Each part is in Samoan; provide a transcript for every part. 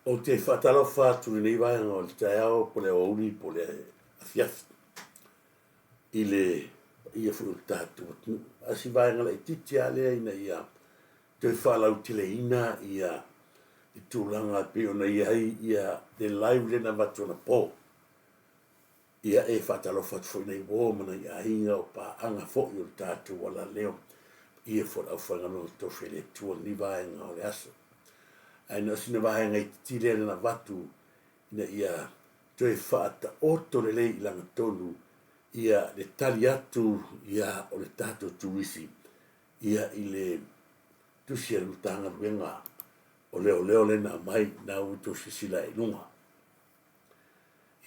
Ou te faatalofa atu i lenei vaega o le taeao po o le aoauli po o le afiafi i le paia foi o le tatou atunuu. A o si vaega laitiiti lava lea ina ia toe faalauteleina ia le tulaga e pei ona i ai ia le live lea na avatu anapo. Ia e faatalofa atu foi i nai uo ma nai aiga o paaga foi o le tatou alaleo ia foi le aufaigaluega totofi a le Atua i lenei vaega o le aso. Ae na o sina vaega itiiti lea na avatu ina ia toe faataoto lelei i lagatonu ia le tali atu ia o le tatou turisi ia i le tusi a le Matagaluega o Leoleo lea na aumai na ua outou silasila i luga.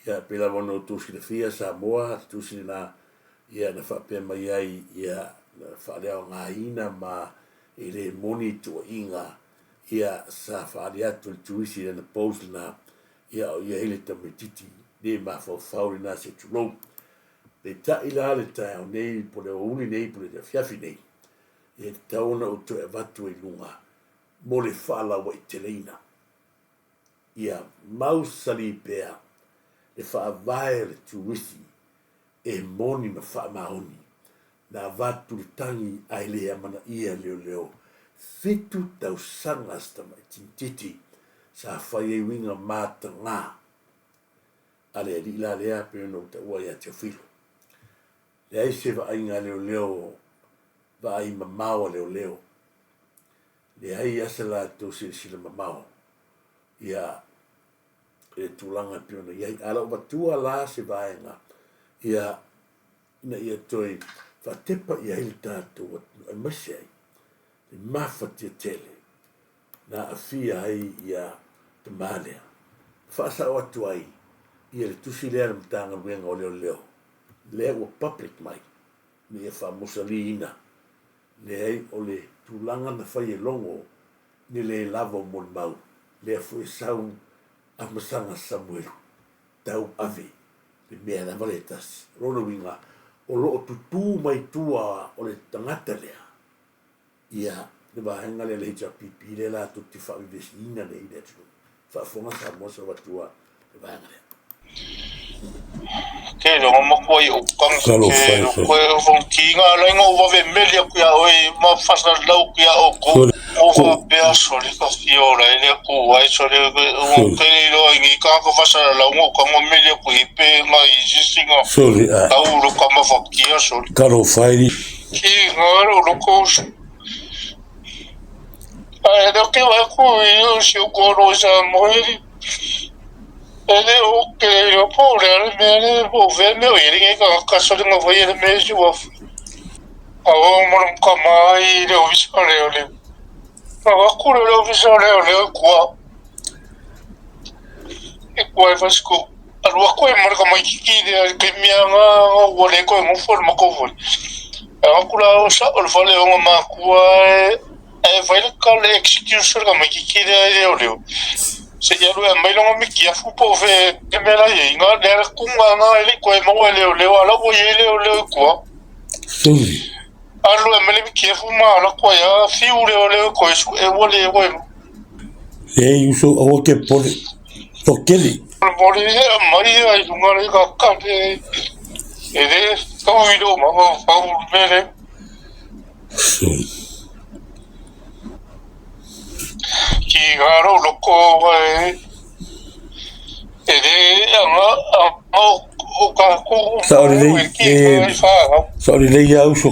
Ia, pei lava ona outou silafia Samoa, le tusi lena, ia na faapea mai ai, ia, na faaleaogaina ma e le moni tuuaiga, ia, sa faaali atu e le turisi i lana post lena, ia, o i ai le tamaititi le mafaufau lena se tulou. Peitai la le taeao nei, po o le aoauli nei, po o le afiafi nei, ia e tatau ona ou toe avatu ai i luga mo le faalauaiteleina. Ia mausali pea le faavae o le turisi e moni ma faamaoni. Na avatu le tagi ae le amanaia e leoleo. 7 tausaga si tamaitititi sa fai ai uiga mataga a le alii la lea pei ona ou taua ia Teofilo. Leai se vaaiga a leoleo, vaai mamao a leoleo. Leai lava se latou silasila mamao ia i le tulaga e pei ona i ai. A o lau avatua la se vaega ia ina ia toe faatepa i ai le tatou atunuu aemaise ai le mafatia tele na aafia ai ia tama lea. Faasao atu ai ia le tusi lea a le Matagaluega o Leoleo lea ua public mai ina ia faamosaliina. Leai, o le tulaga na fai e Logo ne le lava o molimau, lea foi e sau Amasaga Samuelu tau ave le mea lava lea e tasi. O lona uiga, o lo o tutū mai tua o le tagata lea ia le vaega lea a le HRPP lea latou te faavevesiina nei i le atunuu. Faafofoga Samoa Sauatua le vaega lea. Ke longa makua i ou kanga ke koe o fong kinga la ngo vave meli aku ia oi ma fasa lau ku ia o ko o fa pea sole ka fio la ele ku ai sole o ke lo ngi ka ko fasa lau ngo ka ngo meli aku i pe nga i sisinga Sole a. Tau lo ka ma fakia sole. Kalo fai. Ki nga lo lo ko Ai lo ke wa ku i o si o ko ro sa mo E le o ke o po le ale mea le po ve me o iri ka ka so le ngo ye le me si wa a o mo lo ka ma i le o visa le o le a wa ku le o visa le o le ku e ku ai fa sku a lua ko e mo ka mai ki le ke mia nga o le ko ngo fo ma ko fo a ku la o sa o le fa le o ma ku e e fai le ka le excuse ka mai ki le le o le se ia lua mai longa mi kia fu po fe e me la ye nga le le kunga nga le ko e mo le le ala wo ye le le ko Suli. Alu e mele mi kia fu ma la ko ya fiu le le ko su e wo le wo E uso aua ke pole to keli. Pole e mai ai lunga le ka ka le e le tau i lo ma fa u mele. Suli. Ki ngā rau loko e e le anga anga o ka ko Sa o lelei e ki e i wha sa o lelei ia uso.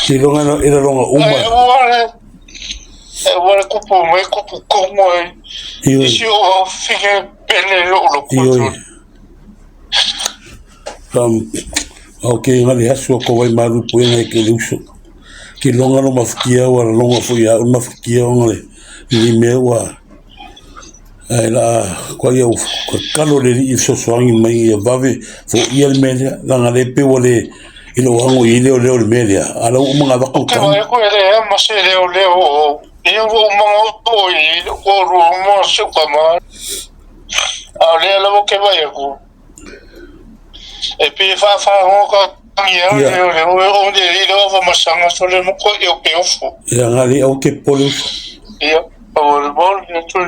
Ki longa na ira longa uma. E wale e wale kupu mai kupu kongo e Ioi. isi o fike pele o loko Ioi. Ok, ngali hasu ko wai maru puenga e ke le uso. Ki longa lo mafukia ua longa fo ia un mafukia o ngale ni mea ua ai la ko ia ka kalo le i sosoangi mai ia vave fo ia le mea lea langa le pe ua le i lo ango i leo leo le mea lea ala u manga vaku Ke wai ko le e ma se leo leo o e o manga o i ko ru mo se ka ma a le la ke wai ko e pe fa fa ho ka ia leo leo o de i lo fa masanga so le mo ko e o ke ofo Ia ngali au ke pole uso. Ia o le bol le tu.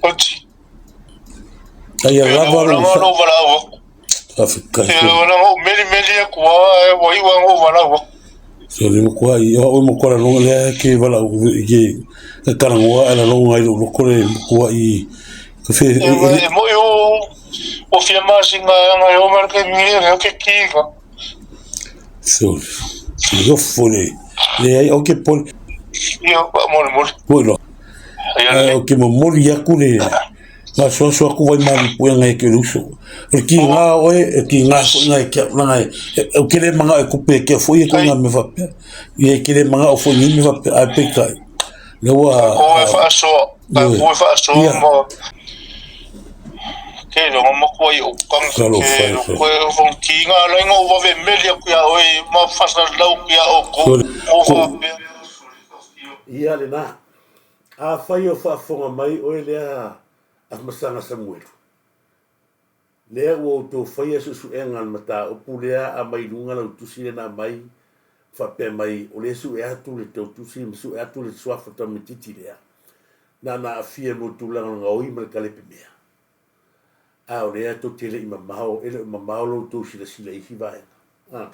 Oti. Ai ia lava lou sa. Lou valaau aku. Faafetai. E ona ou meli meli aku a e ua iu lava ou valaau aku. So le makuai o au e makuai laloga lea ke valaau ke ka talanoa ae laloga ai lou loko le makuai ka fe E e moi o o fia masinga anga e o mai le taimi e o ke kiga. So le ofo le leai o ke pole. Ia faamolemole. Moi loa. Ae ou te momoli atu le gasoaso atu vai malu puega e ke uso. O le kiga oe, e kiga foi ngai ke au langa e ou te le manao e kupe ke foi e ko nga me faapea. Ia e te le manao foi ni me faapea ae peitai. Le ua Ko e faasoa, ko e faasoa ma ke longa makua i ou kanga ke koe o fong kiga lai ngo vave meli aku ia oe ma fasa lau ia o ko o faapea. Ia lena. Afai o faafofoga mai oe lea Afamasaga Samuelu, lea ua outou faia suesuega a le mataupu lea a mai luga lau tusi lea na aumai faapea mai o lea sue atu le tou tusi ma sue atu le suafa tamaititi lea na na aafia mo tulaga o le gaoi ma le kalepe mea. A o lea tou te le i mamao, e le o mamao lo outou silasila i isi vaega. A,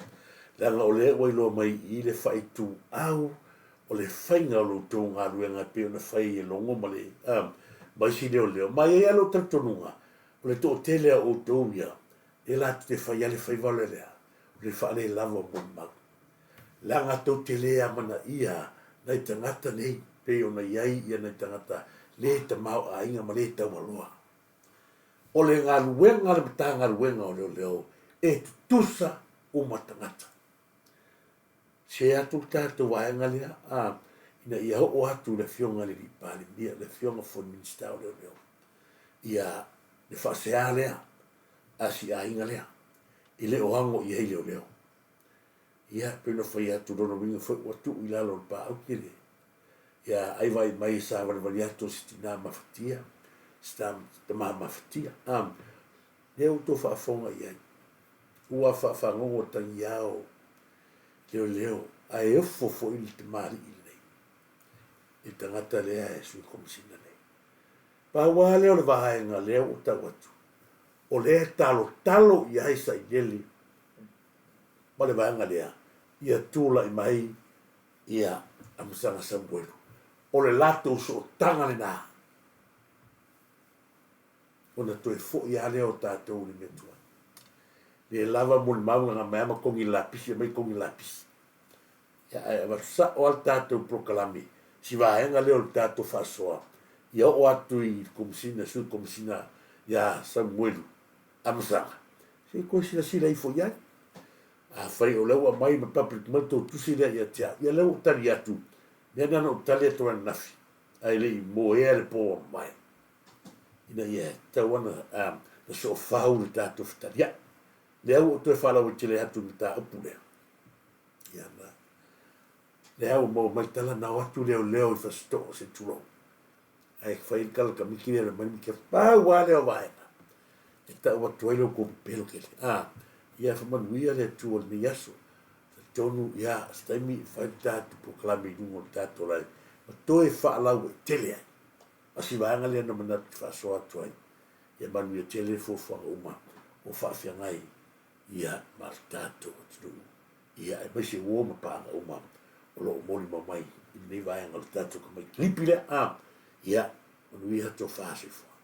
leaga o lea ua iloa mai i i le faaituau o le faiga o lo outou galuega e pei ona fai e Logo ma le, a, ma isi leoleo. Ma e i ai lava lou talitonuga, o le toatele a outou ia, e latou te fai lava le faiva lea, o le faalelava o molimau. Leaga tou te le amanaia nai tagata nei, pei ona i ai ia nai tagata le tamaoaiga ma le taualoa. O le galuega a le Matagaluega o Leoleo e tutusa uma tagata. Se atu le tatou vaega lea a ina ia oo atu i le Afioga i le Alii Palemia, le Afioga foi i le Minisita o Leoleo ia le faasea lea a si aiga lea e le o ago i ai leoleo. Ia, pei ona fai atu, lona uiga foi ua tuu i lalo o le paau tele. Ia, ai vaai mai e savalivali atu o se tinā mafatia, se tamā mafatia. A, lea ua outou faafofoga i ai, ua faafagogo tagiao leoleo, ae ofo foi le tamalii lenei i le tagata lea e Sui Komesina nei. Pau lava lea o le vaega lea ua tau atu, o lea e talotalo i ai Sailele ma le vaega lea, ia tulai mai ia Amasaga Samuelu. O le latou sootaga lena, ona toe foi lava lea o tatou i le mea tuai. Le lava molimau na mai ma kogi lapisi, aumai kogi lapisi. Ia, ae avatu sao lava le tatou polokalame, si vaega lea o le tatou faasoa, ia oo atu i le Komesina, Sui Komesina ia Samuelu Amasaga, se i toe silasila ifo i ai. Afai o lea ua aumai ma public mai le tou tusi lea ia te au, ia lea ua ou tali atu, mea na na ou tali atu ananafi, ae le i moea le po ua mavae, ina ia tatau ona soofau le tatou fetaliai. Lea ua ou toe faalauaitele atu i le mataupu lea. Ia na, lea ua maua mai le tala na o atu leoleo i Fasitoo se i tulou. Ae fai le tala kamiki lea mai le pau lava lea o vaega e tau atu ai lo outou pepelo tele. A, ia faamanuia le Atua i lenei aso. Talitonu, ia, se taimi fai le tatou polokalame i luga o le tatou live ma toe faalauaitele ai. A si vaega lea na manatu e faasoa atu ai. Ia manuia tele fuafuaga uma o faafeagai ia ma le tatou atunuu, ia aemaise uo ma paaga uma o lo o molimau mai i lenei vaega o le tatou tamaiti kilipi lea. A, ia, manuia tofa soifua.